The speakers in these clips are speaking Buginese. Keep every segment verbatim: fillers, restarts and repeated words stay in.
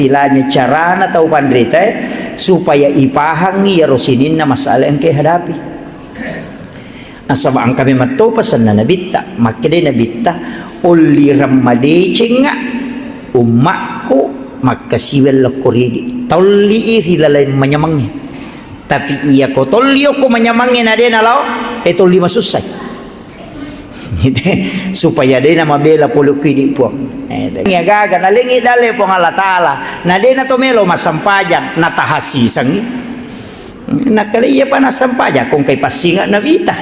Istilahnya carana tau panritae supaya ipahangngi iyaro sininna masalah engka ihadapi. Nasaba engka memang to pesanna Nabitta, makkedai Nabitta, "Ollireng madecengnga ummakku makkasiwiang lokko ridi." Tolli i ri laleng manyamangnge. Tapi iya ko tolli okko manyamangnge na de nalao, e tolli masussai. Supaya de namabela pole ku idi Puang. Eh, iya gaga nalengi dalle Puang Allah Taala. Na de na to melo massempajang, na tahasisangi. Nakkeda iya pa nassempajang, ko engkai passinga Nabita.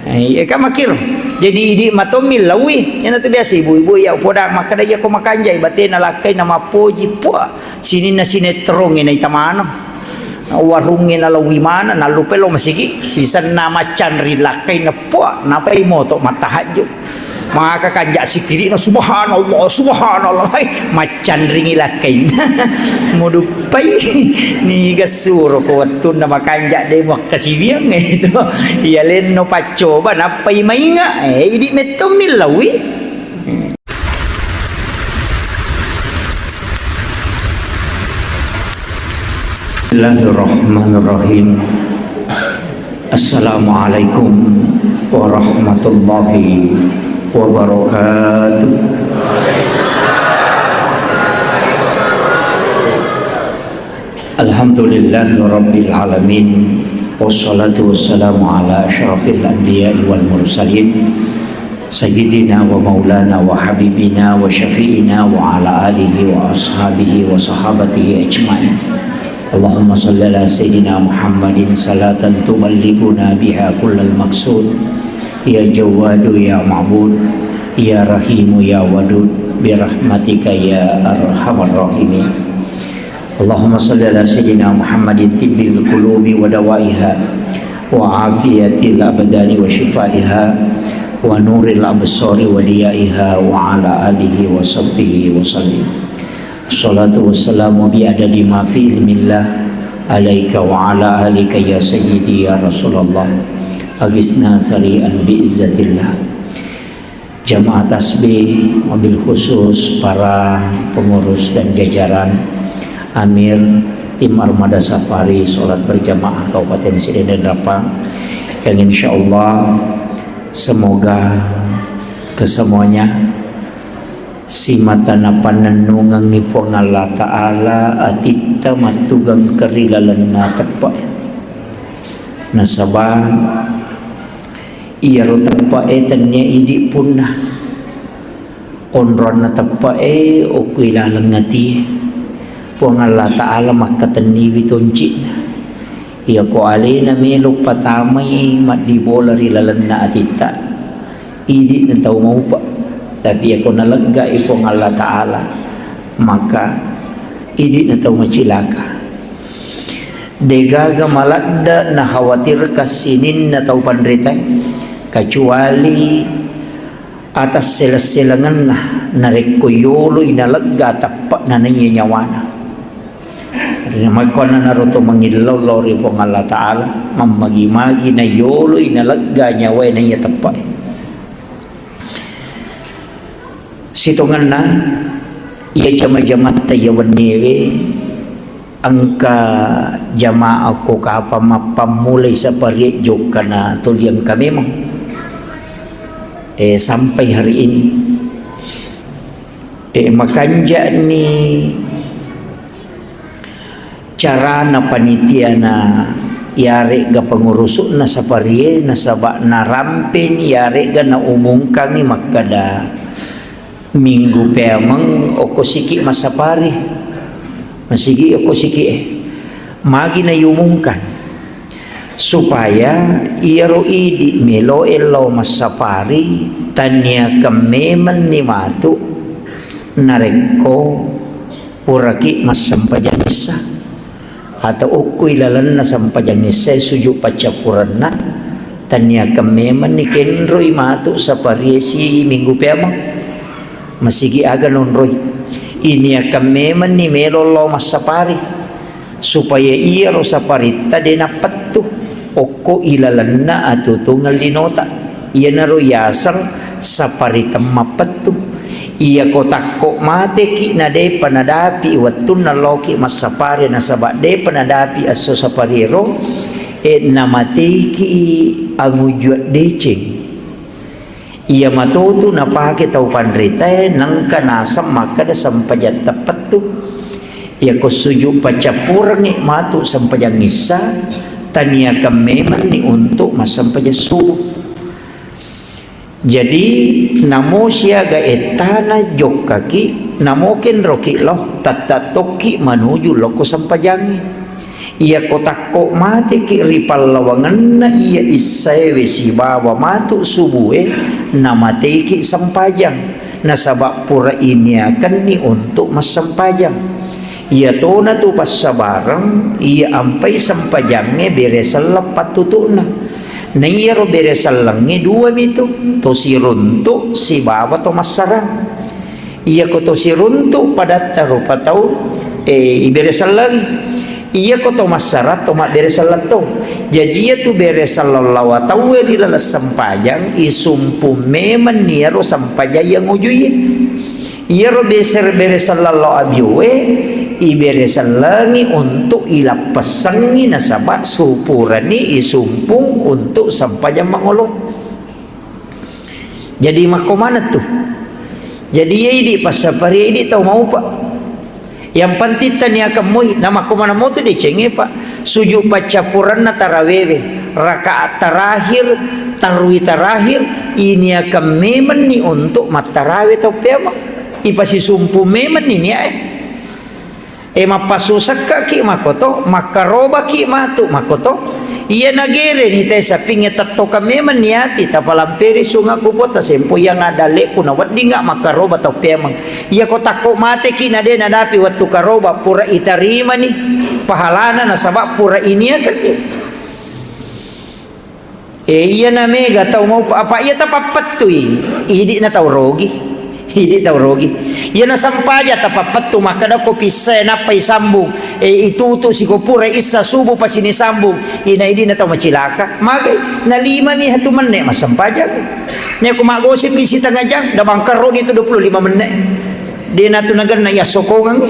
Eh, iya ka makkiro. Jadi idi matommi lawi. Iyana tu biasa ibu-ibu iya upodang makkeda iya ko makanjai batena lakkai na mappoji. Puah, sininna sinetrongnge na ita maneng. Warungnge nalawi maneng, nallupai lao masigi, sisenna maccanri lakkainna, puah, napai moto mattahajju. Maka kanja sikirina, "Subhanallah, subhanallah." Hai, maccanringi lakkainna. Muduppai, niga suro ko wettunna makanja de muakkasiwiang itu. Iya lenno paccoba, nappai mainga, eh, idi mettommi lawi. Bismillahirrahmanirrahim. Assalamualaikum warahmatullahi wabarakatuh. Alhamdulillahi rabbil alamin. Wassalatu wassalamu ala asyrafil anbiya'i wal mursalin. Sayyidina wa maulana wa habibina wa syafi'ina wa ala alihi wa ashabihi wa sahabatihi ajma'in. Allahumma salli ala Sayyidina Muhammadin salatan tuballighuna biha kullal maqsud. Ya Jawwadu ya Ma'bud, ya Rahimu ya Wadud, birahmatika ya arhamar rahimin. Allahumma salli ala Sayyidina Muhammadin tibbil qulubi wa dawaiha, wa afiyatil abdani wa shifaiha, wa nuril absari wa diyaiha, wa ala alihi wa sahbihi wa sallim. Assalatu wassalamu bi adadi ma fi ilmillah alaika wa ala alika ya sayyidi ya Rasulullah. Agisna sari'an bi izzatillah. Jamaah tasbih, wabil khusus para pengurus dan jajaran, Amir, tim Armada Safari Salat Berjamaah Kabupaten Sirene Drapang, yang insya Allah semoga kesemuanya simata napannennungengngi Puang Allah Ta'ala atitta mattugeng keri lalenna teppe'. Nasaba iyaro teppe'e tennia idi punna. Onronna teppe'e okko ilaleng atie. Puang Allah Ta'ala makkatenniwi tonci'na. Iyako alena melo patamai maddibola ri lalenna atitta, idi na tau maupa. Tapi iyako naleggai Puang Allah Ta'ala, maka idi na tau macilaka. Degaga maladde nakhawatirkan sininna tau panritae, kecuali atas seleng-selengenna narekko yoloi nalegga teppe'na naiya nyawana. Makkuannanaro to mangillau lao ri Puang Allah Ta'ala, mammagi-magi nayoloi nalegga nyawae naiya teppe'e. Sitongenna, iya jama-jamatta iya wenniewe, engka jamaah ko kapang mappammulai saparie jokkana tuli engka memang. Eh, sampai hari ini. Eh, makanja'ni carana panitiana, iyare'ga pengurusu'na saparie, nasaba narampeni, iyare'ga naumungkangngi makkada minggu peameng okko siki massapari. Masigi okko siki e. Magi naiumungkan supaya iyaro idi meloe lao massapari, taniakan memenni matu narekko puraki massempajang issa atau okkoi lalenna sempajang issae sujud paccappurenna, taniakan memenni kenroi matu saparie si minggu peameng. Masigi aga nonroi. Iniakan memenni melo lao massapari. Supaya iyaro saparitta de nappettu okko ilalenna atutungeng linota. Iyanaro yaseng sapari temmappettu. Iyako takko mateki na depa nadapi wettunna loki massapari nasaba depa nadapi esso sapariero, e, namateiki angujua deceng. Iya matotu napake tau panritae nengka naseng makkeda sempajang teppettu. Iyako suju paccappurengngi matu sempajang issa, taniakan memenni untuk massempajang subuh. Jadi, namo siaga ettana jokkaki, namo kenroki lao, tatta tokki manuju lokko sempajangnge. Iyako takko mateki ri pallawangenna iya issaewe sibawa matu subue, namateki sempajang, nasaba pura iniakenni untuk massempajang. Iyatona tu passabareng iya ampai sempajangnge bere selleng pattutu'na. Na iyaro bere sellengnge dua mitu, to siruntu sibawa to massarang. Iyako to siruntu padatta rupa tau, eh, ibere sellengi. Iyako to massarang to mabbere selleng to. Jaji iyatu bere selleng lawa tauwe ri laleng sempajang, isumpu memenni iyaro sempajang iya ngujuiye. Iyaro beser-, bere selleng lao abioe, ibere sellengi untuk ilappessengi nasaba supurani isumpung untuk sempajang mangolo. Jadi makko maneng tu. Jadi iya idi passapari idi tau maupa. Yang penting taniakan moi, na makko maneng motu decengnge, Pak. Sujud paccappurenna tarawewe, rakaat terakhir, tarwi terakhir, iniakan memenni untuk mattarawe tau peameng. Ipasisumpu memenni niae. E, mappasusekkaki makkoto, makkarobaki matu makkoto. Iya nagereni te sapingnge tettokang memenni ati, tapalamperi sunga kupo, tasempo iya ngadalleku na weddinga makkaroba tau peameng. Iyako takko mateki na de nadapi wettu karoba, pura itarimani pahalana nasaba pura iniakenni. E, iyana mega tau maupa, apa iya tapappettui, idi'na tau rogi. Idi tau rogi. Iyana sempaja tapappettu makkeda ko pissae nappa isambung, e, itutu siko pura issa subuh pasini sambung, ina idina tau macilaka. Magai, na lima mi hatu menne massempajang. Neko maggosip isi tengah jam, da bangkarro di tu dua puluh lima menit. Dena tu nagenna iya sokongang.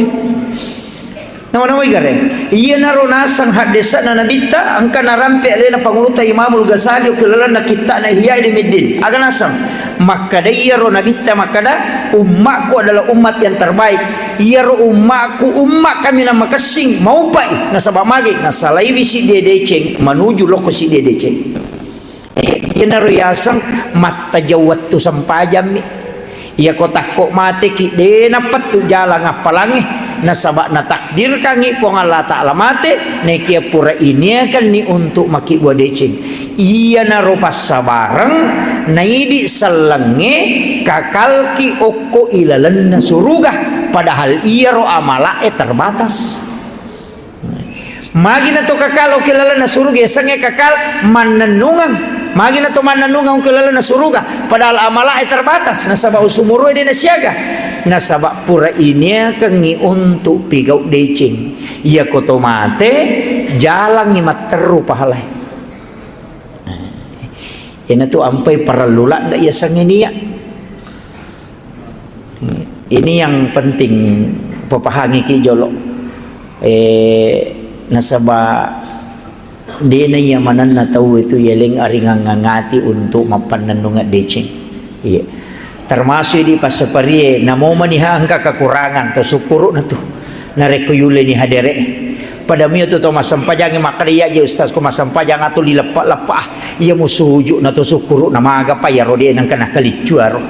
Nawa-nawai gare. Iyanaro naseng haddesa'na Nabitta, engka narampe alena Pangulutta Imamul Ghazali okko lalenna kitta'na Ihya Ulumuddin. Aga naseng? Makkeda iyaro Nabitta makkeda, "Ummakku adalah umat yang terbaik." Iyaro ummakku, umma kaminang makessing, maupai. Nasaba magi? Nasalaiwi siddi deceng, manuju lokko siddi deceng. Iyanaro yaseng mattajeng wettu sempajammi. Iyako takko mateki, de napettu jalang appalangnge, nasaba natakdirkangngi Puang Allah Ta'ala mate, nekia pura iniakanni untuk makkibua deceng. Iyanaro passabareng, naidi sellengnge kakalki okko ilalenna suruga, padahal iyaro amala'e terbatas. Magi na to kakal okko lalenna suruga, yasengnge kakal mannennungeng. Magi na to mannennungeng okko lalenna suruga, padahal amala'e terbatas, nasaba usumurue de nasiaga. Nasaba pura iniakengngi untuk pigau deceng. Iyako to mate, jalangngi matteru pahalae. Iyanatu ampai parellu ladde yasengnge nia. Ini yang penting papahangiki jolo. Eh, nasaba dena iya manenna tau itu yeleng aringang ngangati untuk mappannennungeng deceng. Iya. Termasuk di passaparie, namo maniha engka kekurangan, to sukkurukna tu. Narekko yuleni hadere. Pada mio tu to massempajangi makkeda, "Iya je ustaz, ko massempajang atu li leppa-leppa, ah, iya musuju na to sukkuru na maga pa iyaro de nengka nakaliccu aro."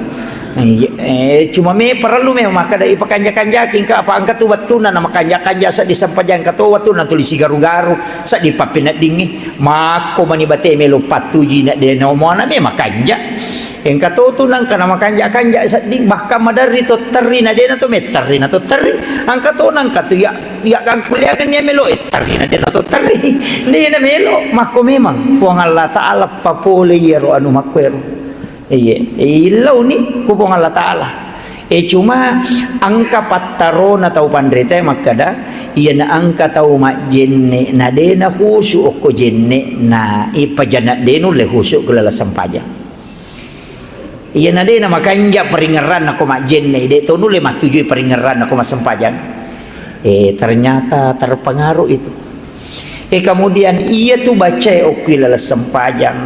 Iya, eh, cuma me parellu memang makkeda ipakanja-kanjaki engka apa engka tu wettunna na makanja-kanja seddi sempajang engka to wettunna tuli sigaru-garu seddi pappeneddingngi makko mani bate melo pattuji na de na omoana me makanja. Engka to tu nengka na makanja-kanja sedding, bahkan maderri to terri na dena to metterri na to terri. Engka to nengka tu ya, ya gangkuliangenni melo e terri na dena to terri. Dena melo, makko memang Puang Allah Ta'ala papole iyaro anu makkuero. Iye, illauni ku Puang Allah Ta'ala. E, cuma engka pattarona tau panrita makkeda, iyana engka tau majjenne na dena khusyuk okko jenne na ipajana de nulle khusyuk ku laleng sempajang. Iyana de' namakanja paringerranna ko majjenne, de' to nulle mattujui paringerranna ko massempajang. Eh, ternyata terpengaruh itu. Eh, kemudian iya tu bacae okki laleng sempajang.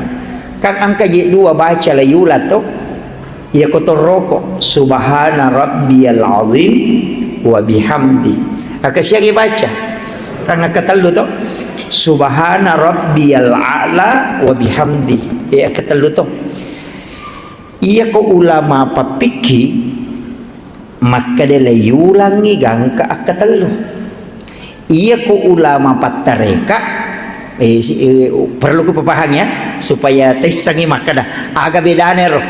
Kan engka je dua baca la yula to. Iya ko toroko, "Subhana rabbiyal azim wa bihamdi." Aka siagi baca? Kan aka tellu to. "Subhana rabbiyal a'la wa bihamdi." Eh, aka tellu to. Iya ko ulama pappikki, makkeda le yulangi gangka akkatellu. Iya ko ulama pattareka, eh, si-, eh, perlu ku papahang ya, supaya tessangi makkeda aga bedana ero.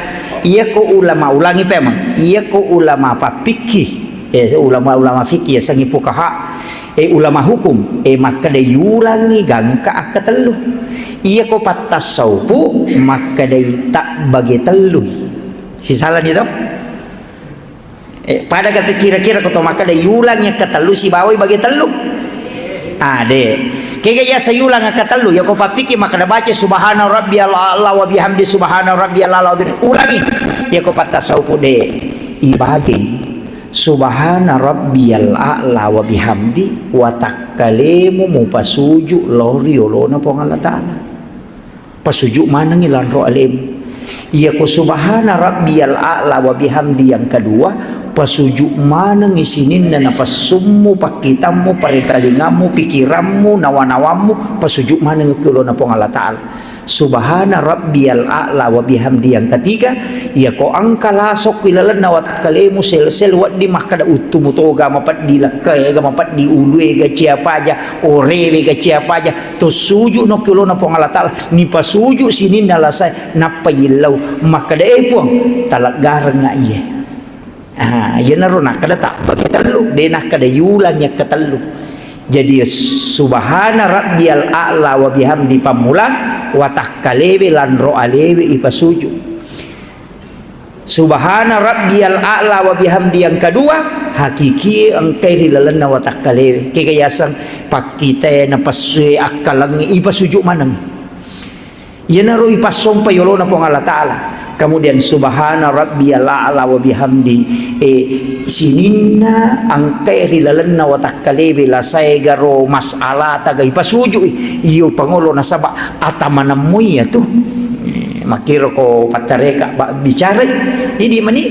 Iya ko ulama, ulangi pemang. Iya ko ulama pappikki, eh, ulama-ulama fikih ya, sangi fukaha. Eh, ulama hukum, eh, makkeda yulangi gangka akkatellu. Iya ko pattasaupu, makkedai tabbage tellui. Sisalani to? Eh, pada kata kira-kira ko to makkeda yulangi akkatellu sibawai bage tellu? Ah, de'. Kega yasa yulang akkatellu, ya ko pappikki makkeda baca subhana rabbiyal a'la wa bihamdi, subhana rabbiyal a'la wa bihamdi. Ulangi. Ya ko pattasaupu de'. Ibage. Subhana rabbiyal a'la wa bihamdi, watakkalemu mupasuju lao ri olona Puang Allah Ta'ala. Pasuju manengngi lanro alemu. Iya ko subhana rabbiyal a'la wa bihamdi yang kedua, pasuju manengngi sininna napassummu, pakkitammu, paritalingammu, pikirammu, nawa-nawammu, pasuju maneng ki olona Puang Allah Ta'ala. Subhana rabbiyal a'la wa bihamdi yang ketiga, iya ko engka lasokki lalenna watakkalemu sel-sel wedding makkeda uttumu toga mapeddi lekkaega mapeddi uluega ciapaja orewe ga ciapaja to suju no ki olona Puang Allah Ta'ala nipasuju sininna lasae nappa yillau makkeda, "Eh Puang, taleggarengnga iye." Ah, iyanaro nakkeda tabbage tellu, de' nakkeda yulang yakkatellu. Jadi, subhana rabbiyal a'la wa bihamdi pammulang, watakkalewe lanro alewe ipasuju. Subhana rabbiyal a'la wa bihamdi yang kedua, hakikie engkai ri lalenna watakkalewe. Kega yaseng pakkitae, napassue akkalengnge, ipasuju maneng. Iyanaro ipassompa yolona Puang Allah Ta'ala. Kemudian subhana rabbiyal a'la wa bihamdi. Eh, sininna engkae ri lalenna watakkalewe lasae garo mas'ala taga ipasujui. Iyo pangolo nasaba atamanemmu iya tu. Eh, makkiro ko pattareka ba-, bicarai. Idi mani.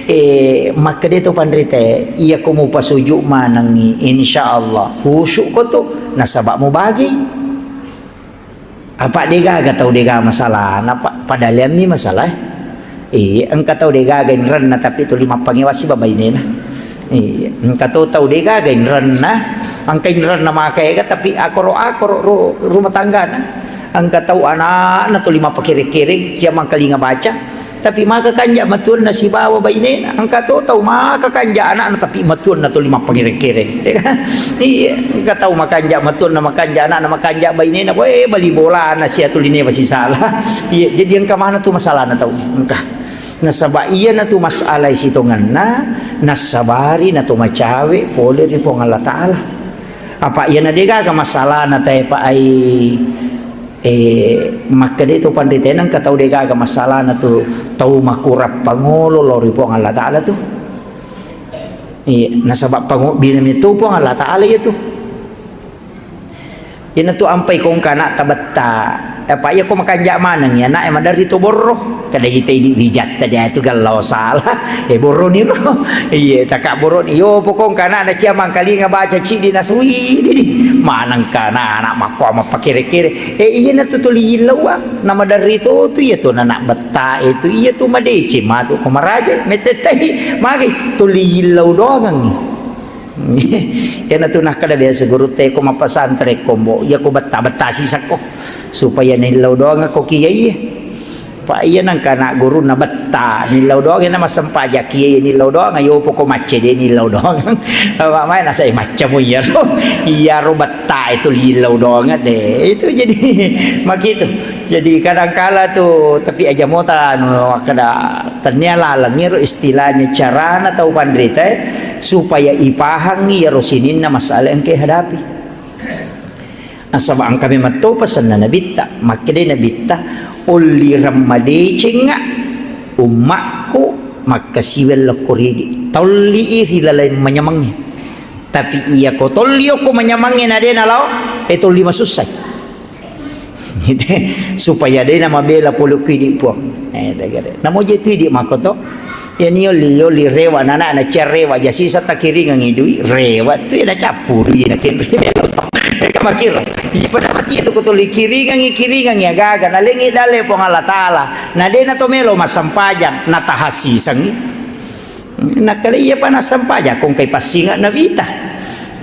Eh, makkeda to panrite, iya ko mupasuju manengngi, insya Allah khusyuk ko tu, nasaba mubagi. Apa degaga tau dega masalahna, pa-, padaleammi masalah. Iya, engka tau degaga inrenna tapi tuli mappangewasi babainena. Iya, engka to tau degaga inrenna, engka inrenna makaega tapi akoro-akoro ru-, rumah tanggana. Engka tau anakna tuli mappakere-kere, cia mangkalinga baca. Tapi maka kanja matuanna sibawa bainena, engka to tau maka kanja anakna tapi matuanna tuli mappangere-kere. Iya, engka tau makanja matuanna, makanja anakna, makanja bainena, we, bali bolana sia tuli newa sisala. Iya, jadi engka mana tu masalahna tau, engka. Nasaba iyana tu masalah sitongenna, nassabari na to macawe pole ri Puang Allah Ta'ala. Apa iyana degaga masalahna tae pa ai Eh, makkeda to panritena engka tau degaga masalahna tu tau makurang pangolo lao ri Puang Allah Ta'ala tu. Iya, nasaba pangobbina metto Puang Allah Ta'ala iya tu. Iyana tu ampai kongka anak tabetta. Apa iya ko makanja maneng iya anak e maderri to borro. Kada ita idi wijatta dia tu gallau salah. Eh, borro ni ro. Iya, taka borro ni. Yo pokong kana na cia mangkalinga baca cidi nasui didi. Maneng kana anak makko mappakere-kere. Eh, iya na tu tuli yillauang. Nama dari to tu iya tu nanak betta itu iya tu madece matu ko maraja. Metetehi magi tuli yillau doangang. Iya na tu nakkeda biasa guru te ko mapasantren kombo. Iya ko betta-betta sisakko. Supaya nillau doang ko kiai. Pa iya nangka anak gurunna betta, nillau doang na massempajang kiai nillau doang, ayo poko macce de nillau doang. Apa mai nasai maccamu iyaro. Iyaro betta itu lillau doang de. Itu jadi makitu. Jadi kadangkala tu tapi aja mota anu kada tania laleng iro istilahnya carana tau panrita supaya ipahangi iyaro sininna masalah engke hadapi. Nasaba engka memang to pesanna Nabitta, makkedai Nabitta, Ollireng madecengnga ummakku makkasiweng lokko ridi. Tolli i ri laleng manyamengnge. Tapi iya ko tolli okko manyamengnge na de nalao, e tolli masussai. Supaya de namabela pole ku idi Puang. Eh, dagare. Namo je tu idi makoto. Iya ni oli, oli rewa nana na cia rewa ja sisa takiringangi dui. Rewa tu iya na cappuru iya na kenri melo. Eka makiro. Iya pada mati itu ko tolli kiringangi, kiringangi agaga. Nalengi dale Puang Allah Ta'ala. Na de na to melo massempajang. Na tahasisangi. Nakkeda iyapa nassempajang, ko engkai passinga nawita.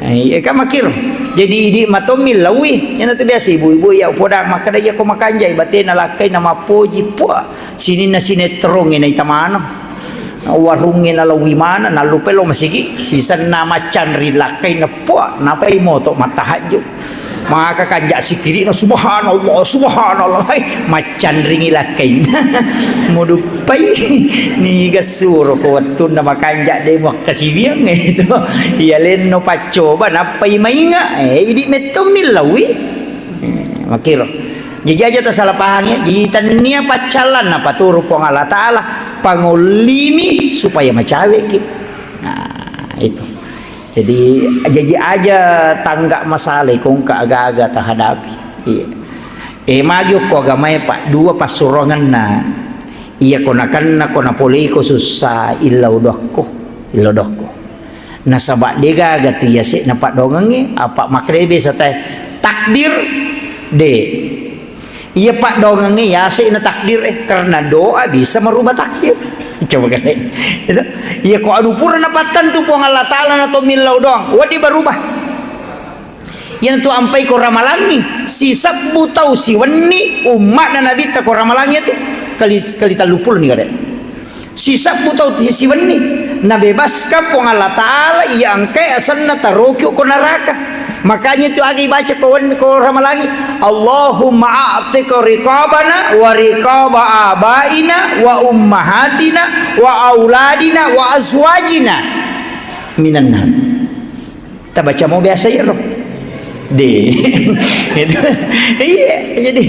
Eh, eka makkiro. Jadi idi matommi lawi. Iyanatu biasa ibu-ibu iya upodang makkeda iya ko makanjai batena lakkai na mappoji. Puah, sininna sinetrongnge naita maneng. Warungnge nalawi maneng, nallupai lo masigi. Sisenna maccanri lakkai na puah, napai moto mattahajju. Maka kanja sikirina, "Subhanallah, subhanallah." Hai, maccanringi lakkainna. Muduppai, niga suro ko wettunna makanja de muakkasiwiang itu. Iya lenno paccoba, nappai mainga. Eh, idi mettommi lawi. Eh, makiro. Jadi aja tasala pahangi, di tannia paccallan napaturu Puang Allah Ta'ala, pangollimi supaya macaweki. Nah, itu. Jadi, jaji aja tangga masalah ko engka aga-aga tahadapi. Iya. Eh, magi okko agamae, Pak, dua passurongenna. Iya ko nakenna ko napoleiko sussa, illau dokko, illau dokko. Nasaba degaga tu yase'na paddoangengnge, apa makkeda biasa tae takdir de. Iya paddoangengnge yase'na takdir, eh, karena doa bisa merubah takdir. Coba kan, eh. Itu. Iya ko anu pura napattentu Puang Allah Ta'ala na to millau doang, wedding berubah. Iyanatu ampai ko ramalangi, sisebbu tau siwenni umma'na Nabitta ko ramalangi itu kali, kali tellu puluh ni kade. Sisebbu tau ti-, siwenni, nabebaskan Puang Allah Ta'ala, iya engkai asenna taroki ko neraka. Makanya itu agi baca ko wen-, ko ramalangi, "Allahumma a'tiq riqabana wa riqaba abaina wa ummahatina wa auladina wa azwajina minan nar." Tabaca mo biasa iyaro. De. Gitu. Iya, jadi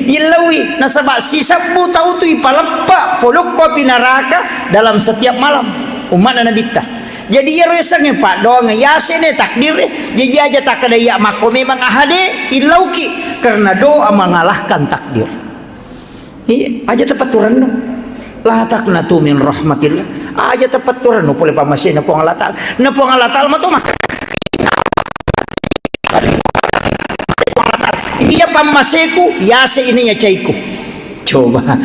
illawi nasaba sisebbu tau tu ipaleppa polokko api neraka dalam setiap malam. Umma'na Nabitta. Jadi iyaro yasengnge paddoang, yase'na takdir, eh. Jadi aja takkeda iya makko memang ahade, illauki karena doa mengalahkan takdir. Iya, aja tapatturanno. La taqnatu min rahmatillah. Aja tapatturanno pole pammasena Puang Allah Ta'ala. Na Puang Allah Ta'ala mato maka. Iya pammaseku, yase ini ya caiku. Coba.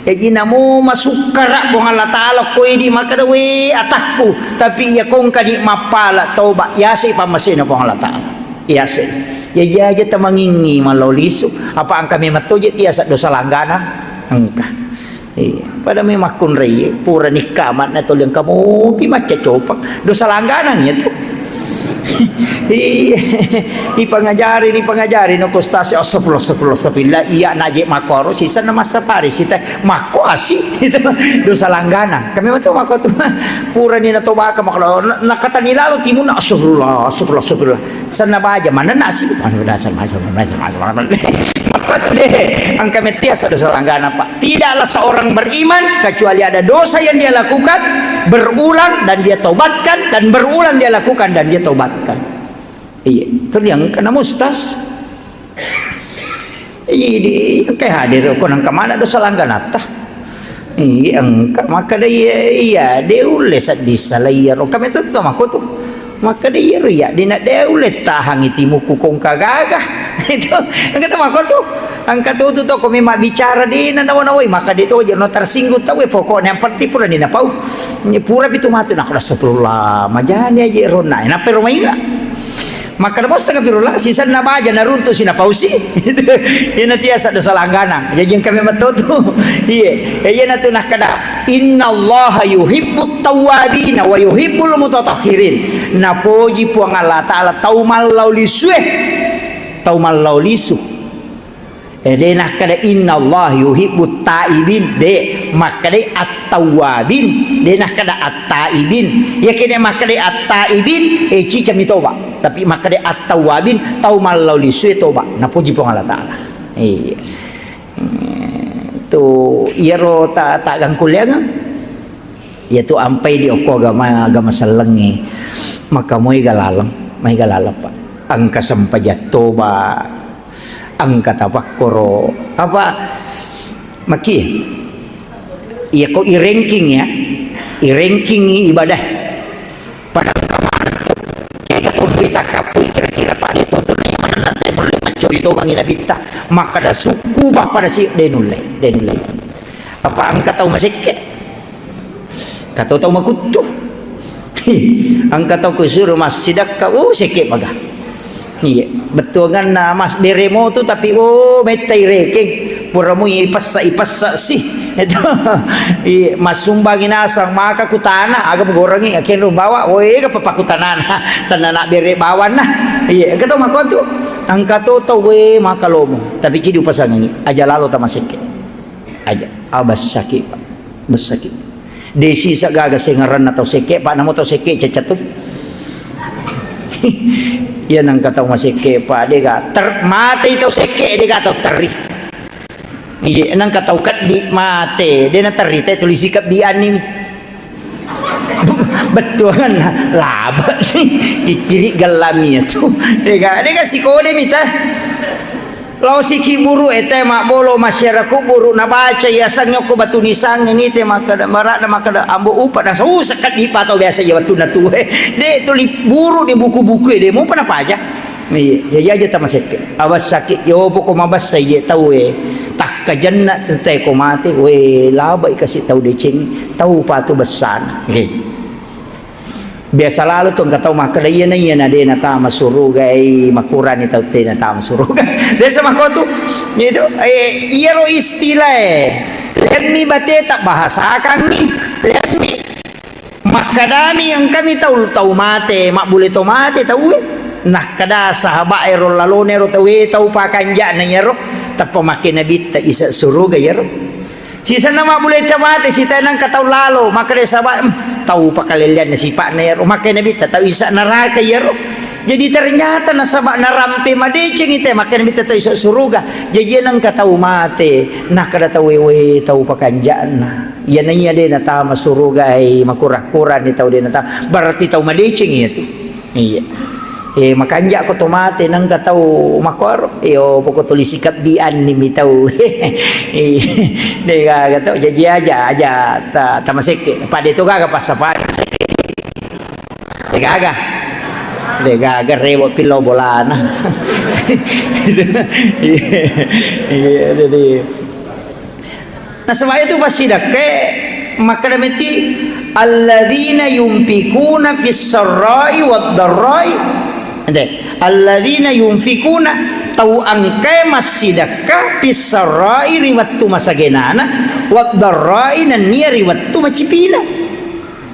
Jadi namo masukkara Puang Allah Ta'ala ko idi makkeda we atakku, tapi iya kongka di mappala toba, yase pammasena Puang Allah Ta'ala. Yase. Ya, ya, aja tamangingi mallau lisu. Apa engka memang toje tiasa dosa langganan? Engka. Iya. Pada memang kunrai, pura nikka amatna toli engka mopi macca copang. Dosa langganan ya tu. Iya. Ipangajari, ipangajari no kostasi, astagfirullah, astagfirullah, astagfirullah. Iya, naje makoro, sisa na massapari, sita makko asi. Itu dosa langganan. Kami betul makko tu. Pura ni na tobaka makko, na-, nakatani lalo timunna, astagfirullah, astagfirullah, astagfirullah. Senna baja, manenna si, manenna si, manenna si, manenna si, manenna si. Makko tu deh, engka mettia sa dosa langgana, Pak. Tidaklah seorang beriman kecuali ada dosa yang dia lakukan berulang dan dia taubatkan, dan berulang dia lakukan dan dia taubatkan. Iya, itu yang kena mustas. Idi, engka hadir ko nengka mana dosa langganatta. Iya, engka makkeda iya, iya, de ulle seddi sala iyaro. Kami tu tu mako tu. Makkeda iyaro iya, de na de ulle tahangi timuku kongka gaga. Itu, engka tu mako tu. Engka tu tu to ko memang bicara de na nawa-nawai, maka de to aja no tersinggung tau, eh, pokoknya yang penting pura ni napau. Ini pura pitu matu nak astagfirullah. Majani aja ronna. Napero mainga. Makkeda mo astagfirullah, sisenna baja naruntu sinapausi. Iyana tiasa dosa langganang. Jaji engka memang to tu. Iye. Iyana tu nakkeda, "Innallaha yuhibbut tawwabina wa yuhibbul mutatahhirin." Napoji Puang Allah Ta'ala tau mallau lisue. Tau mallau lisu. Eh, de nakkeda, "Innallaha yuhibbut taibin." De, makkedai at-tawwabin. De nakkeda at-taibin. Yakene makkedai at-taibin, eh, cicami toba. Tapi makkedai at-tawwabin, tau mallau lisue toba. Napoji Puang Allah Ta'ala. Iya. Hmm. iyaro ta-, taggangkulleangeng. Iyatu ampai di okko agama, agama sellengnge. Maka maega laleng, maega laleng, Pak. Engka sempajang toba, engka tapakkoro. Apa, maki? Iya ko i-ranking ya. I-ranking ibadah. Pada engka maneng tu. Kega todui takkapui kira-kira pada itu tu, na iya maneng nanti mulai mencuri tomangi nabitta. Makkada sukku bah pada si, de nulle, de nulle. Apa engka tau masekke? Engka to tau makuttu. Engka tau kusuru massidakka, uh, sekke baga. Iya, bettuanganna mas bere motu tapi, oh, mettai rekeng. Pura mui ipessa, ipessa si. Itu. Iya, massumbangi nasang maka kutana, aga mugorangi, akhirnya bawa, oh, ega papa kutanana. Tanana bere bawanna. Iya, engka to makotu. Engka to tau, we, maka lomo. Tapi cidi upasangangi, aja lalo tamasekke. Aja, ah, bessaki, Pak. Bessaki. De sisa gaga sengaranna tau sekke, Pak, namo tau sekke cacatu. Iya nangka tau masekke, Pak, dega ter-, matei tau sekke, dega tau terri. Iya, nangka tau keddi mate, dena terri te tulisi keddi anni. Bettuanganna laba ni, kikkiri gellami tu. Dega, dega sikode mita. Lao siki buru ete mabbolo masyarakat buru nabaca yasangnge okko batu nisangnge ni te makkada, marada makkada ambo upa na susah kan dipa tau biasa ya wettunna tuwe. De tuli buru di buku-buku de mupa napaja. Ni ya ya aja tamasekke. Awas sakit yo poko mabassa ye tau e. Takkajanna te ko mate we labai kasi tau deceng tau patu bessana. Oke. Biasa lalo tu engka tau makkeda, "Iyana, iyana de natama suruga, eh, makurani tau te natama suruga." Biasa makkotu. Itu, eh, iyaro istilah, eh. Lemmi bate tabbahasakangngi. Lemmi. Makkedami engkami tau, tau mate, mabbule to mate tau, eh. Nakkeda sahabat ero lalone ero tau, eh, tau pakanja'na iyaro. Tappa makke nabitta isa suruga iyaro. Sisenna mabbule to mate, sitae nengka tau lalo, makkeda saba, "Em, tau pakalellianna sipa'na iyaro." Makkeda nabitta, "Tau isa neraka iyaro." Jadi ternyata nasaba narampe madeceng ite, makkeda nabitta, "Tau isa suruga." Jaji nengka tau mate, nakkeda tau, "Ewe, tau pakanja'na. Iyana iya de natama suruga, ai makura-kurani tau de natama." Berarti tau madeceng iya tu. Iya. Eh, makanja ko to mate nengka tau makkoro. Iyo, poko tuli sikabbi anni mi tau. Eh, de gaga to, jaji aja, aja ta-, tamasekke. Pade to gaga passapari. De gaga. De gaga rewo pillo bolana. Iya, jadi Nasaba itu passidakkae makkeda metti, "Alladzina yunfikuna fis sarra'i wad darra'i." Ente, "Alladzina yunfikuna," tau engkae massidakka, "fis sarra'i," ri wettu masagenana, "wad darra'i," nennia ri wettu macipina.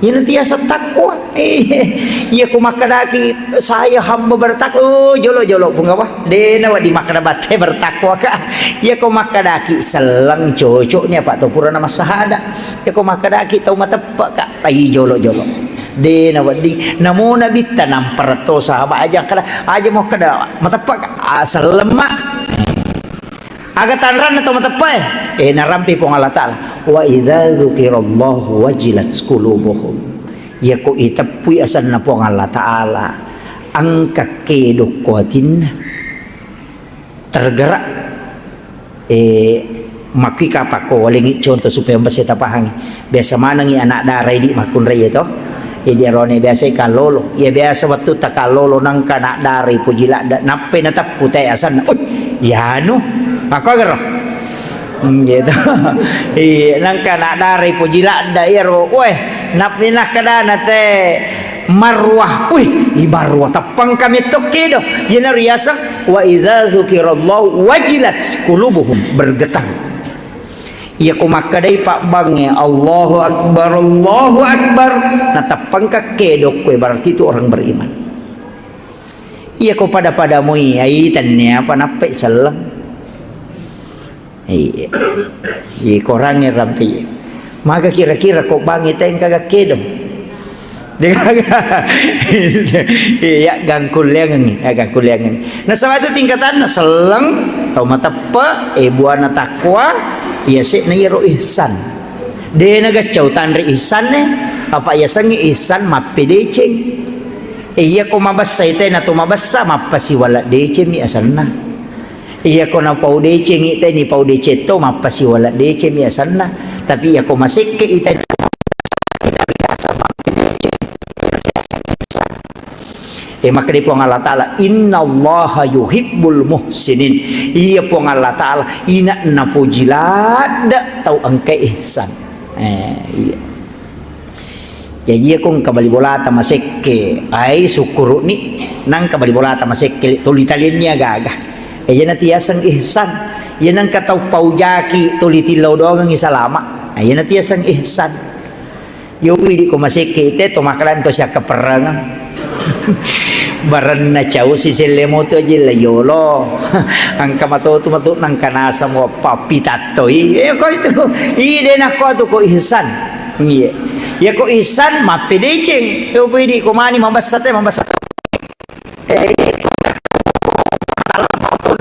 Iyana tiasa takwa. Iya ko makkedaki, "Saya hamba bertakwa." Oh, jolo-jolo, Pungawa. De nawedding makkeda batte bertakwa ka. Iya ko makkedaki selleng cocoknya, Pak, to purana massahada. Iya ko makkedaki tau mateppe ka. Ai jolo-jolo. De nawedding. Namo nabitta nampara to sahabat aja kada. Aja mau kada mateppe ka. Ah, selleng ma. Aga tanranna tau mateppae? Eh, narampe Puang Allah Ta'ala. "Wa idza dzukirallahu wajilat qulubuhum." Iyako iteppui asenna Puang Allah Ta'ala, engka kedokko atinna. Tergerak. Eh, makkui kapakko walengi contoh supaya mbase tapahangi. Biasa manengi anak dara idi makkunrai to. Idi arone biasa kallolo. Iya biasa wettu takallolo nengka anak dara poji ladda. Nappai nateppu te asenna. "Ui, iyanu." Makkuagaro? Hmm, gitu. Iya, nengka anak dara poji ladda iyaro. Weh, nappai nakkedana te Marwah. "Wih, i Marwah teppang kami tokkedo." Iyana riaseng wa idza dzukirallahu wajilat qulubuhum, bergetar. Iya ko makkedai pabbangnge, "Allahu Akbar, Allahu Akbar," nateppangka kedokko, berarti itu orang beriman. Iya ko pada-pada mui, ai tennia apa nappai selleng. Iya. Iya, korangnge rampi. Maga kira-kira ko bangngi tengka gakkedong. Degaga. Iya, gangkulleangengngi, ya, gangkulleangengngi. Nasaba itu tingkatanna selleng, tau mateppe, eh, buana takwa, Iyase'na iyaro ihsan. De' nagaccau tanre ihsanne, apa' iyasengnge ihsan mappedeceng. E, iyako mabessa ite na to mabessa, mappasiwala' decengmi asenna. Iyako napau decengngi te, nipau deceng to, mappasiwala' decengmi asenna. Tapi iyako masekke ite na to mabessa, biasa mappedeceng. E, makkeda Puang Allah Ta'ala, "Innallaha yuhibbul muhsinin." Iya Puang Allah Ta'ala, ina napoji ladde' tau engka ihsan. E, iya. Jaji, iya ko engka bali bolata masekke, ai sukkuru'ni, nangka bali bolata masekke, tuli talenni aga-aga. E, iyana tiaseng ihsan. Iya nangka tau paujaki, tuli tillau doangengngi salama. E, iyana tiaseng ihsan. Yo, widi ko masekke ite to makkeda to siakkaperrengeng. Barenna cau siselle moto aja la yolo. Engka matotu matu nangka naseng wappa pitattoi. E, ko itu. Ide nakko tu ko ihsan. Iya. Ya ko ihsan mappedeceng. Yo, widi ko mani mabessa te, mabessa. E,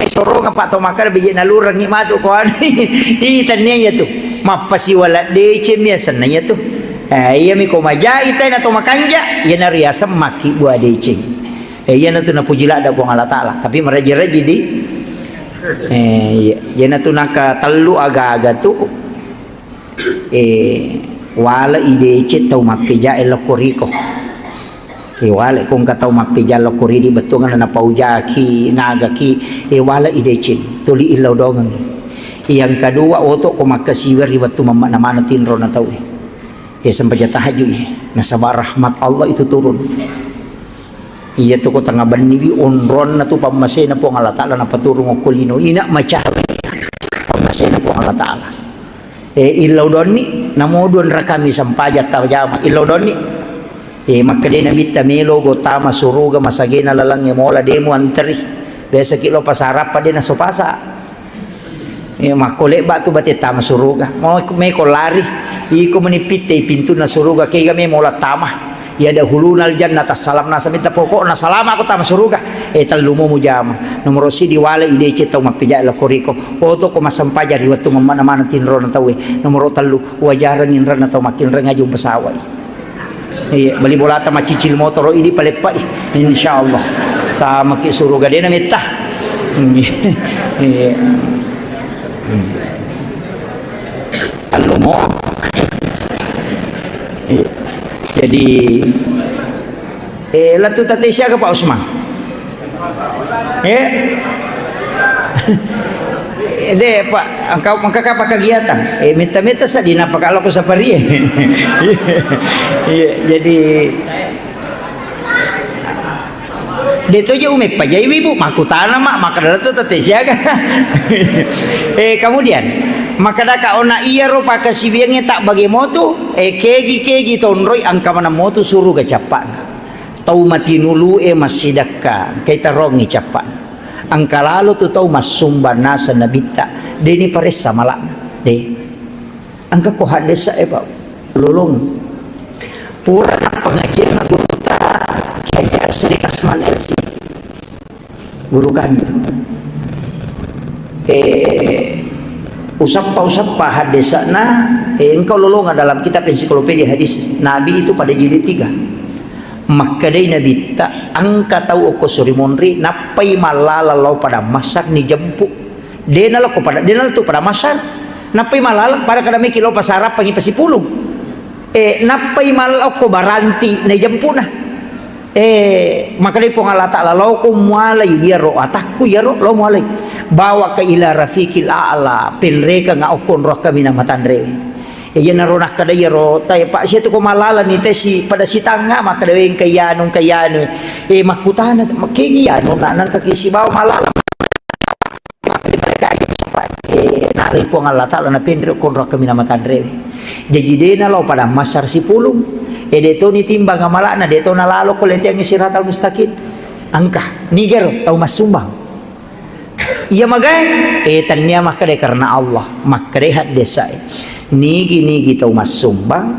sorongeng pa to makkeda bije nalurengngi matu ko anu. I, tennia iya tu. Mappasiwala' decengmi asenna iya tu. E, iyami ko majai tai na to makanja, iyana riaseng makkibua deceng. E, iyana tu napuji ladde' Puang Allah Ta'ala. Tapi maraji-raji di. E, iya. Iyana tu nangka tellu aga-aga tu. E, wale'i deceng tau mappejae lokko riko. E, wale ko engka tau mappeja lokko ridi, bettuanna napaujaki, nagaki, e, wale'i deceng, tuli illau doangengngi. Yang kedua, oto ko makkasiwiang ri wettu mamma' namana tinro na tau e. E, sempajang tahajud e, nasaba rahmat Allah itu turun. Iya tu ko tengnga benniwi onronna tu pammasena Puang Allah Ta'ala napaturung okko lino, ina macawe pammasena Puang Allah Ta'ala. E, illau donni, namo dua rakami sempajang tajama, illau donni. E, makkedai Nabitta, melo go tama suruga masagena lalengnge mola, de' muanteri. Biasaki lao pasarappa, de' naso pasa. E, makko lebba tu bate tama suruga. Mau meko lari, iko meni pittei pintunna suruga, kega me mola tama. Ya dahulunal jannata salam nasa minta, pokokna salama ko tama suruga. E, tellu mo mujama. Nomoro sidi, wale'i deceng tau mappejae lokko riko. Oto ko massempajang ri wettu mamma' namana tinrona tau e. Nomoro tellu, wajarengngi inrenna tau makkinreng aju mpasawai. Iya, bali bolata maccicil motoro idi paleppai. Insyaallah. Tamaki suruga de' nametta. Iya. Allomo. Iya. Jadi, e, lettu tette siaga, Pak Usman? E? De', Pak, engka, engka kapa kegiatan? E, metta-metta seddi nappa kalau ku sapari e. Iya, jadi, de' to je' umeppa jai wibu, makkutana ma', makkeda lettu tette siaga. E, kemudian, makkedaka ona iyaro pakkasiwiangnge ta' bage motu, e, kegi-kegi tonroi, engka maneng motu suruga cappa'na. Tau matinulu'e massidekka, engkai tarongngi cappa'na. Engka lalo tu tau massumbang naseng Nabitta, de'ni paressa mala'na. De'. Engka ko haddesa'e, Pak. Lolong. Pura nappengajiang gurutta, Kiai Haji Asri Kasman L C. Guru kami. Eh, usappa-usappa haddesa'na, eh, engka ulolongang dalam kitab ensiklopedia hadis Nabi itu pada jilid tiga. Makkedai Nabitta, engka tau okko Surimonri, nappai mallala lao Padang Mahsyar nijempu. De'na lao ko pada, de'na lao tu Padang Mahsyar. Nappai mallala, pada kada meki lao pasarappangi pasipulung. Eh, nappai mallala okko Baranti, naijempu'na. Eh, makkedai Puang Allah Ta'ala, "Laoko mualai iyaro atakku iyaro, lao mualai. Bawaka ila rafiqil a'la, penrekanga okko onrong kaminang matanre." Eh, iyanaro nakkeda iyaro, tae, Pak, sia tu ko malalani, tae si pada sitangnga, makkeda, "Wé, engka iyanu, engka iyanu." Eh, makkutana, "Kegi iyanu, na, nangka ki sibawa malala?" Eh, nalai Puang Allah Ta'ala napenre ko onrong kaminang matanre. Jaji de'na lao Padang Mahsyar sipulung. Eh, de' to nitimbang amala'na, de' to nalalo ko leteangngi siratal mustaqim. Engka, nigaro tau massumbang. Iya magae, eh, tennia makkeda karena Allah, makkeda haddesa'e. Nigi-nigi tau massumbang,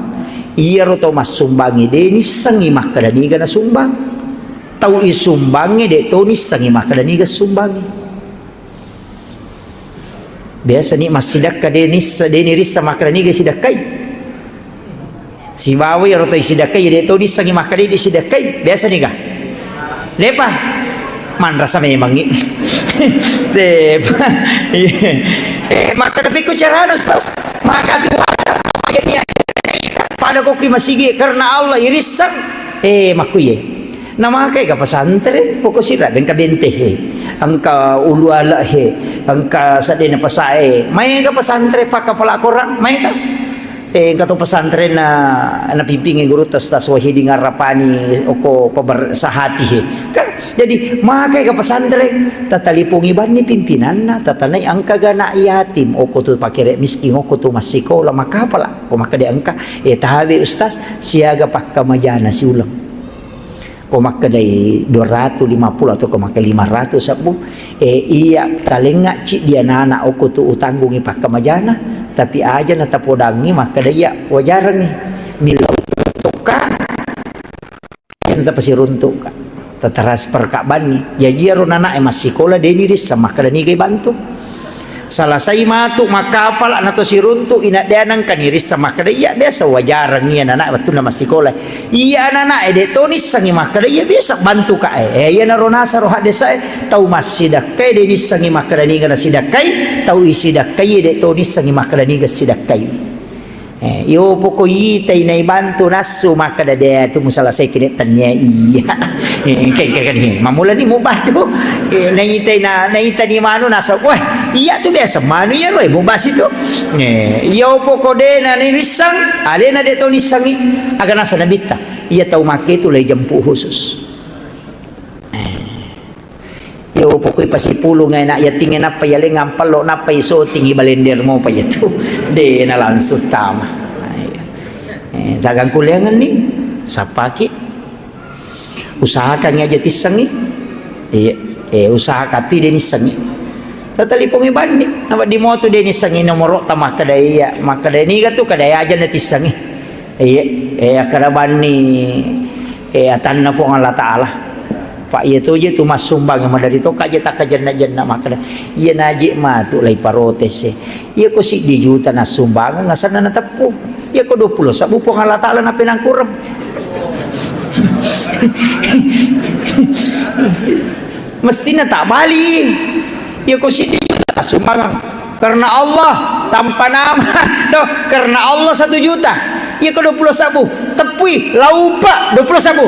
iyaro tau massumbangnge de' nissengngi makkeda niga nasumbang. Tau isumbangnge de' to nissengngi makkeda niga sumbangnge. Biasa ni massidakka de nissa, de nirissa makkeda niga sidakkai. Sibawa iyaro to isidakkai, de to nissengi makkeda de sidakkai. Biasa niga? Depa. Manrasa memangngi. Depa. Iya. Eh, makkeda pekko carana, Ustaz? Maka pada kokki masigi karena Allah irisseng. Eh, makkuye. Namakai ka pesantren, poko sira bengka bente he. Engka ulu ala he, engka sadena pasae. Maega pesantren pakka pala Korang, maega. Eh, engka to pesantren na, napimpingi gurutta Ustaz Wahidin Arrapani oko pabar sahati he. Kan? Jadi, makai ka pesantren, tatalipongi banni pimpinanna, tatanai engka ga anak yatim, oko tu pakere miskin, oko tu massikola, makapala. Ko makkeda engka, eh, tabe Ustaz, siaga pakkamajana siuleng. Ko makkedai dua ratu lima puluh atau ko makkeda lima ratu sebbu, eh, iya talengnga ciddi anana oko tu utanggungi pakkamajana, tapi aja na tapodangi makkeda iya wajarengi. Millau tokka, iya na tapasiruntuk ka. Tatransfer ka banni. Jaji iyaro nana e massikola deni rissa makkeda niga ibantu. Salasai matu makkapala na to siruntu, ina dea nengka nirissa makkeda, iya biasa wajareng iya anak wettunna massikola. Iya anak e de to nissengi makkeda, iya biasa bantu ka e. Eh, iyanaro nasaro haddesa e, tau massidakkai de nissengi makkeda niga nasidakkai, tau isidakkai de to nissengi makkeda niga sidakkai. Eh, iyo poko itai naibantu nassu makkeda de tu musalasai kene tennia iya. Eh, engka, engka kan, eh, mamulani mubatu. Eh, naitai na, naitani manu nasa, wah, iya tu biasa manu iya roe mubasi tu. Eh, iyo poko de na nirissang, alena de to nissangi. Aga nasa nabitta, iya tau make tu lai jemput khusus. Eh. Iyo pokoi pasipulung e nak yating e nappa yaleng ampello nappa isoting i balender mopa iyatu. De na langsung tama. Nah, iya. Eh, dagang kuliangan ni, sappaki. Usahakan aja tissengi. Iya, eh, usahakan tu de nissengi. Tatalipongi banni. Napa di motu de nissengi nomoro ta makkeda iya, makkeda niga tu kada aja na tissengi. Iya, eh, akkeda banni, eh, atanna Puang Allah Ta'ala. Pak, iya to je tu massumbang, madari to kaje takkajenna-jenna makkeda, iya naje matu lai protes e. Iya ko siddi juta nassumbangeng, asanna nateppu. Iya ko dua puluh sebbu Puang Allah Ta'ala napenangkureng. Mestina tak bali. Iya ko siddi juta nassumbangeng. Karena Allah, tanpa nama. Tuh, karena Allah satu juta. Iya ko dua puluh sebbu. Teppui, laupa, dua puluh sebbu.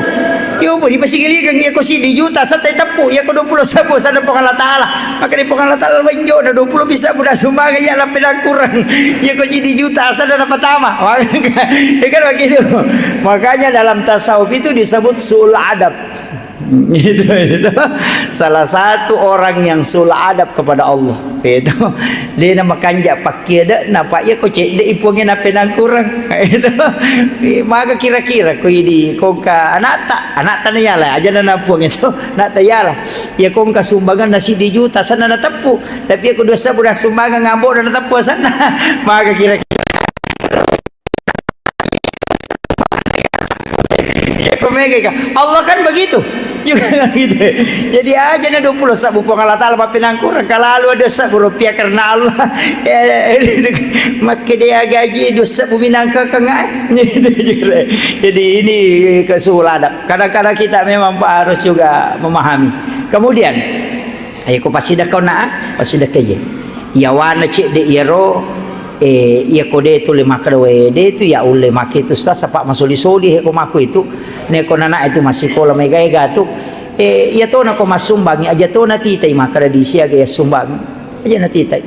Iya, apa dipasigalikeng, iya ko siddi juta, satai teppu. Iya ko dua puluh sebbu, sana Puang Allah Ta'ala. Maka di Puang Allah Ta'ala, wenjo, na dua puluh bisa budak sumbangan, iya, lapi kurang. Iya ko siddi juta, sana na pertama. Iya kan begitu. Makanya dalam tasawuf itu disebut su'ul adab. Itu, itu. Salah satu orang yang su'ul adab kepada Allah. Itu. De na makanja pakkiade, napa iya ko cedde i Puangnge napenangkureng. Itu. Maka kira-kira ko idi kongka anakta, anakta na yala, aja na Puang itu, anakta yala. Iya kongka sumbangan na siddi juta, sana na teppu. Tapi iya ko dua sebbu na sumbangan ngambo na teppu sana. Maka kira-kira Iya, ko mega ka. Allah kan begitu. Juga kan gitu. Jadi aja na dua puluh sebbu Puang Allah Ta'ala papenangkureng, kalalu ada sebbu rupiah karena Allah. Ya, makke dia gaji dua sebbu minangka kang, eh. Jadi ini kesuladap. Kadang-kadang kita memang, Pak, harus juga memahami. Kemudian, eh, ko pasidakka na, pasidakka je. Yawana cedde iyaro, eh, iya ko de tu le makkeda, we, de tu ya ulle make tu sasa, Pak, masoli-soli he ko makku itu. Ne ko nana itu massikola mega-ega tu. Eh, iya tona ko massumbangi, aja tona titai makkeda di siaga ya sumbang. Aja na titai.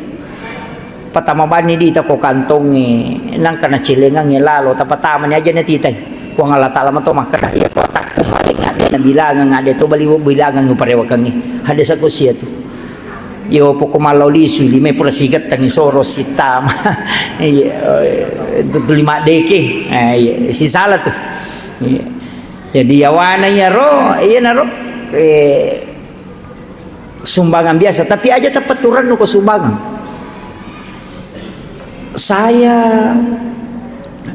Patama banni dita ko kantongnge, nangka nacelengangnge lalo, tapatamani aja na titai. Puang Allah Ta'ala mato makkeda, iya ko atakku maling ade na bilangang, ade to bali bilangang uparewakangnge. Hadesa ko sia tu. Iyo, poko mallau lisu, lima pura sigettangi soro sitama. Iya, eh, tu, tu lima deke. Eh, iya, sisala tu. Iya. Jadi yawana iyaro, iyanaro, eh, sumbangan biasa, tapi aja teppa turannu ko sumbangan. Saya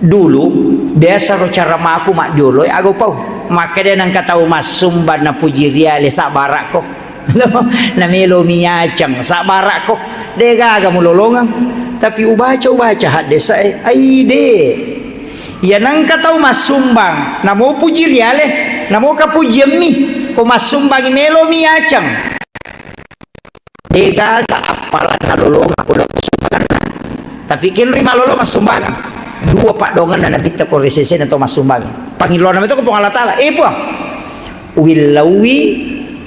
dulu biasa ro cara maku maddiolo, eh, aga upau. Makkeda nengka tau massumba na puji riale sabbarakko. Namelomi yaceng, sabbara'ko, de' gaga mulolongeng. Tapi ubaca, ubaca haddese'e, ai de'. Iya nengka tau massumbang, namo puji riale, namo kapujiemmi, ko massumbangi melomi yaceng. De' gaga appalanna lolongeng ko sumbanganna. Tapi kelli malolongeng sumbangan. Dua paddoangenna Nabitta ko ri sesena tau massumbang. Pangilloanna metto ko Puang Allah Taala. Eh, Puang, uwillauwi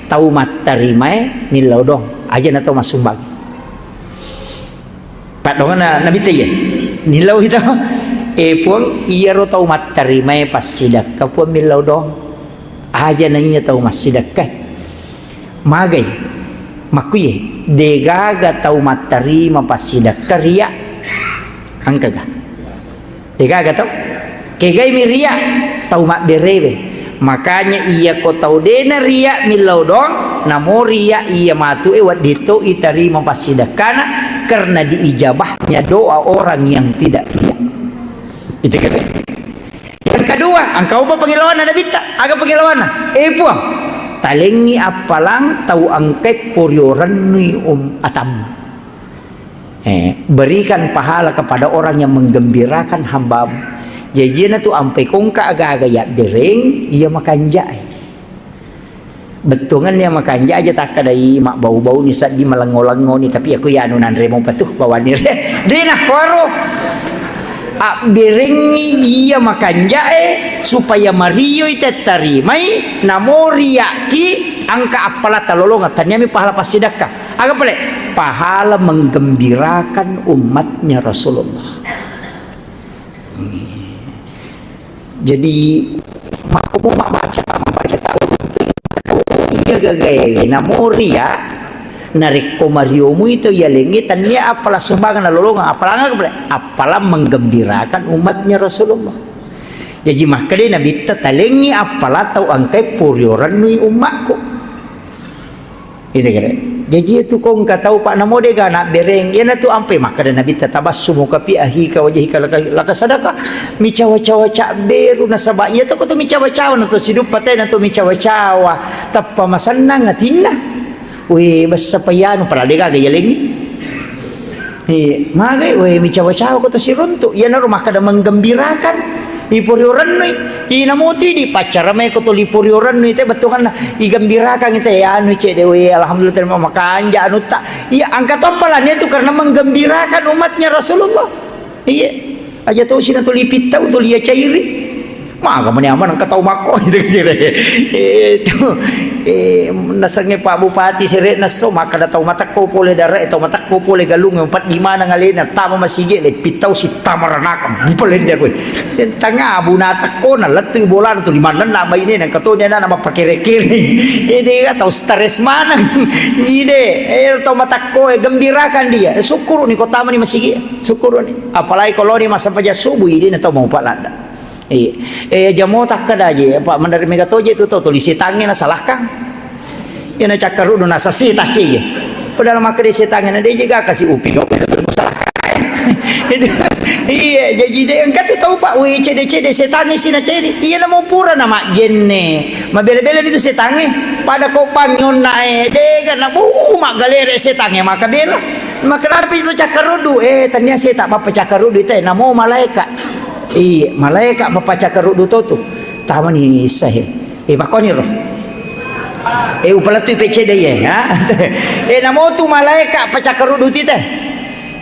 tau mattarimae millau doang. Aja na tau massumbang. Paddoangenna Nabitta iya. Millau itu. Eh, Puang, iyaro tau mattarimae passidekka, Puang, millau doang. Aja na iya tau massidekka. Magai, makkuye, de' gaga tau mattarima passidekka ria. Engkaga? De' gaga tau? Kegaimi ria? Tau mabberewe. Makanya iya ko tau de' na ria millau doang, namo ria iya matu e wedding to itarima passidekkana karena diijabahnya doa orang yang tidak ria. Itu kan? Yang kedua, engka upa pengelauanna Nabitta. Aga pengelauanna? Eh, Puang, talengngi appalang tau engkai porio rennui um atammu. Eh, berikan pahala kepada orang yang menggembirakan hambamu. Jajianna tu ampai kongka aga-aga yabbereng, iya makanjae. Bettuangenna makanja aja takkadai mabbau-bauni seddi malengo-lengoni, tapi aku ya anu nanre mopa tu bawani re. De' nakkuaro. Abberengngi iya makanjae supaya marioi tettarimai, namo riakki engka appala talolongeng, tanniami pahala passidekka. Aga pale? Pahala menggembirakan umatnya Rasulullah. Jadi, makkumo mabbaca, mabbaca tau. Iya gagae, namo ria, narekko mariomu itu yalengnge, tannia appala sumbangan nalolongeng, appalang aga pale? Appalang menggembirakan umatnya Rasulullah. Jaji makkeda Nabitta, talengngi appala tau engkai porio rennui ummakku. Ide gere. Jaji itu ko engka tau, Pak, namo de' ga nabbereng. Iyanatu ampai makkeda Nabitta, "Tabassumuka fi akhika wajhika laka, laka sadaqah." Micawa-cawa cabberu nasaba iya to ko to micawa-cawa na to siduppa tena to micawa-cawa. Tappa masennang atinna. We, bessa payanu padahal de' gaga yalengngi. Iya, magai, we, micawa-cawa ko to siruntu. Iyanaro makkeda menggembirakan. Iporio rennui. Ina moti di paccara mai ko to liporio rennui te bettuanna igembirakan te anu cede, we, alhamdulillah terima makanja anutta. Iya, engka to appalana itu karena menggembirakan umatnya Rasulullah. Iya. Aja to sina tuli pittau, tuli ya cairi. Maga mani aman engka tau makko gitu, gitu. Eh, itu, eh, nasengnge Pak Bupati sere' nasso, makkeda tau matekko pole dare', tau matekko pole galung, empat di mana ngalena, tama masigi, le pittau si tama ranaka, bupalende kowe. Tanga bu natekko, na lettu bolana tu limanna na baine, na katoni ana na mappakere-kere. Ede ga tau stres maneng. Ide, eh, tau matekko, eh, gembirakan dia. Eh, syukuruni ko tamani masigi, syukuruni. Apalagi kalau ni masa paja subuh, ide na tau mau palanda. Iya. Eh, jamo takkeda je, Pak, mendarat mega toje tu tau tuli setangnge nasalahkang. Iya na cakkaruddu nasasita sije. Padahal makkeda setangnge na deje ga kasi upi no, pada tuli masalahkang. Itu. Iya, jaji de engka tu tau, Pak, we cede-cede setangnge sina cede. Iya na mau pura na majjenne. Mabela-bela itu setangnge. Pada ko bang nyonna, eh, de ga na bu maggalere setangnge maka bela. Maka napi itu cakkaruddu, eh, tania seta bappa cakkaruddu te, namo malaika. Iya, malaika mapacakkaruddu to tu. Tamani issahe. Eh, makkoniro. Eh, upalettui pecede ye, ha? Eh, namo tu malaika pacakkaruddu tite.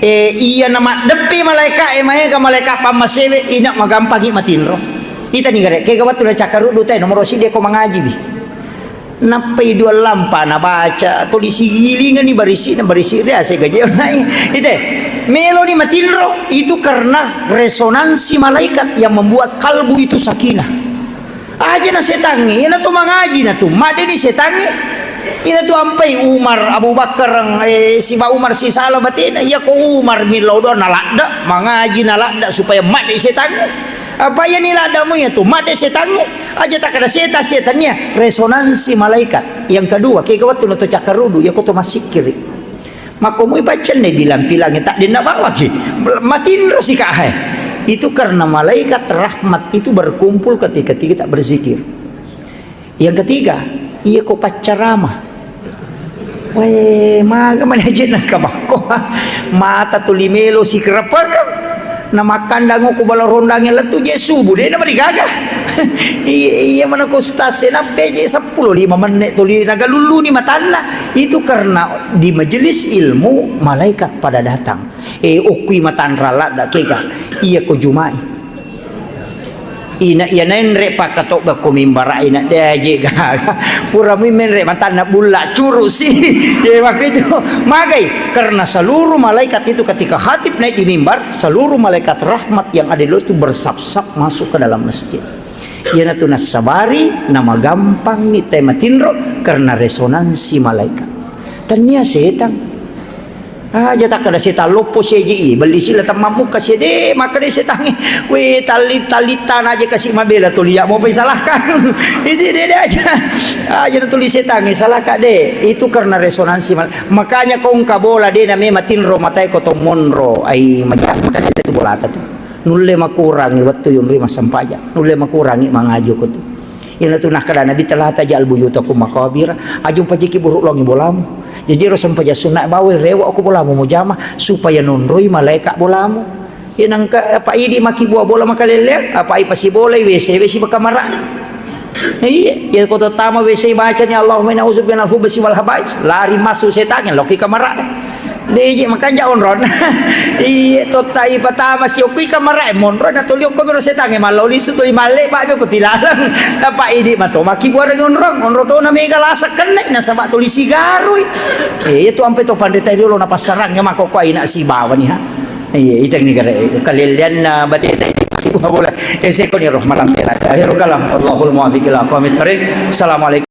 Eh, iya na maddeppi malaika, eh, maega malaika pammasewe, ina magampangi matinro. Itani gare, kega wettu na cakkaruddu te, nomoro siddi ko mangajiwi. Nappai dua lampa nabaca, tuli sigilingani barisi, na barisi ria, ase gaje onai. Ite, meloni matinro, itu karena resonansi malaikat yang membuat kalbu itu sakinah. Aja na setangnge, ina tu mangaji na tu, madde ni setangnge. Ina tu ampai Umar, Abu Bakar, eh, siba Umar sisala batena. Iya ko Umar millau doang na ladda, mangaji na ladda supaya madde setangnge. Apa iya ni ladda mu iya tu, madde setangnge. Aja takkada seta-, setannia, resonansi malaikat. Yang kedua, kega wettu na to cakkarudu, iya ko to massikkiri. Makkomoi paccenne bilang-pilangi, tak denna bawaki. Matinro si kahai. Itu karena malaikat rahmat itu berkumpul ketika kita berzikir. Yang ketiga, iya ko paccarama. Wé, maga mani aja' nengka bakko. Mata tuli melo sikerepekeng. Na makkandang ko bala rondangnge lettu je' subuh, de' na marigaga. Iya, iya mana ko stas e nappe je' seppulo lima menne' tuli nagalulluni matanna. Itu karena di majelis ilmu malaikat pada datang. Eh, okkui matanra ladda kega. Iya ko Juma'i. Ina iya naenre' pakkatobba ko mimbara' ina de' aje' gaga. Pura mi menre' matanna bulla' curu' si. Ya, maka itu. Magai, karena seluruh malaikat itu ketika khatib naik di mimbar, seluruh malaikat rahmat yang ada di luar itu bersap-sap masuk ke dalam masjid. Iyanatu nassabari, namagampang ni te matinro karena resonansi malaikat. Tania setang. Aja' takkada setang loppo seji i, belli sila temmammukka sede, makkada setangnge, "We, talli-, tallittana aja' kasi' mabela tuli ya', mau pai salahkan." Itu de', de' aja'. Aja' na tuli setangnge, salahka de'. Itu karena resonansi mal-, makanya ko engka bola de' na memang tinro matae ko to monro, ai majak, makanya itu bolata tu. Nulle makurangi wettu yunri massempajang, nulle makurangi mangaji ko tu. Iyanatu nakkada Nabi, "La taj'al buyutakum maqabira." Aja' pajiki buru' longi bolamu. Jaji ro sempajang sunna' bawai rewa' ko bolamu mujama supaya nonroi malaika' bolamu. Iya nengka apa idi' makkibua bola makalelleang, apa i pasibolai W C, W C bakamara'. Iya, iya ko to tama W C bacani Allahumma inna a'udzubika minal khubusi wal khaba'is. Lari masuk setangnge, loki kamara'. De' je' makanja' onrong. Iya, totta ipatama si okkui kamara' e monro na tuli okko miro setangnge mallau lisu tuli malle' baju ko tilaleng. Apa idi' mato makkibuareng onrong, onro to na mega lasa' kenne' nasaba' tuli sigarui. Iya tu ampe to panrita riolo na passarang ya mako ko aina' sibawani ha. Iya, iteng ni gare kalelleanna bateta idi' makkibua bola. Eh, seko ni roh malam tela. Akhirul kalam. Allahul muwaffiq ila aqwamit thariq. Assalamualaikum.